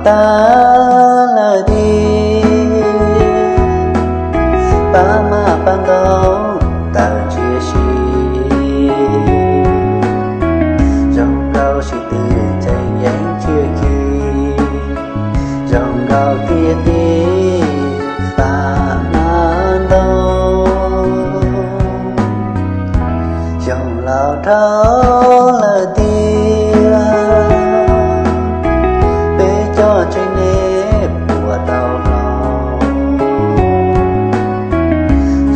tag lawm tiag, pab maj pab ntoo tawm ntsia si, zoo nkaus sib tw tseem yeej tsia ci, zoo nkaus tiag tiag pab maj ntoo. Xyoo laus dhau lawm tiag, peb coj tsev neeg puas tau hlo,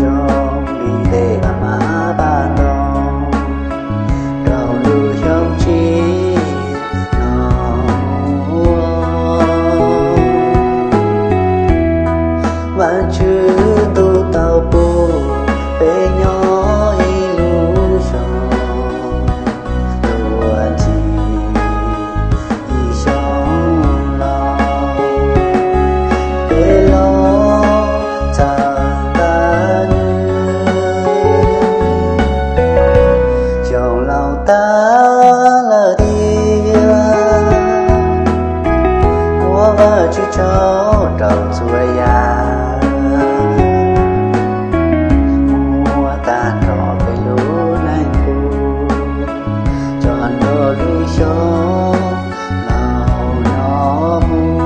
zoo li tej pab maj pab ntoo rau lub xyoo tshiab no. Vajtswv tus tau pub peb nyob ib lub xyoo, tuaj ntxiv ib xyoo los, peb los txog ntua hnub, xyoo laus tag lawm tiag, ua Vajtswv tsaug rau txhua yam, muab tag nrho peb lub neej pub tso ntua lub xyoo laus no mus.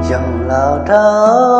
Xyoo laus dhau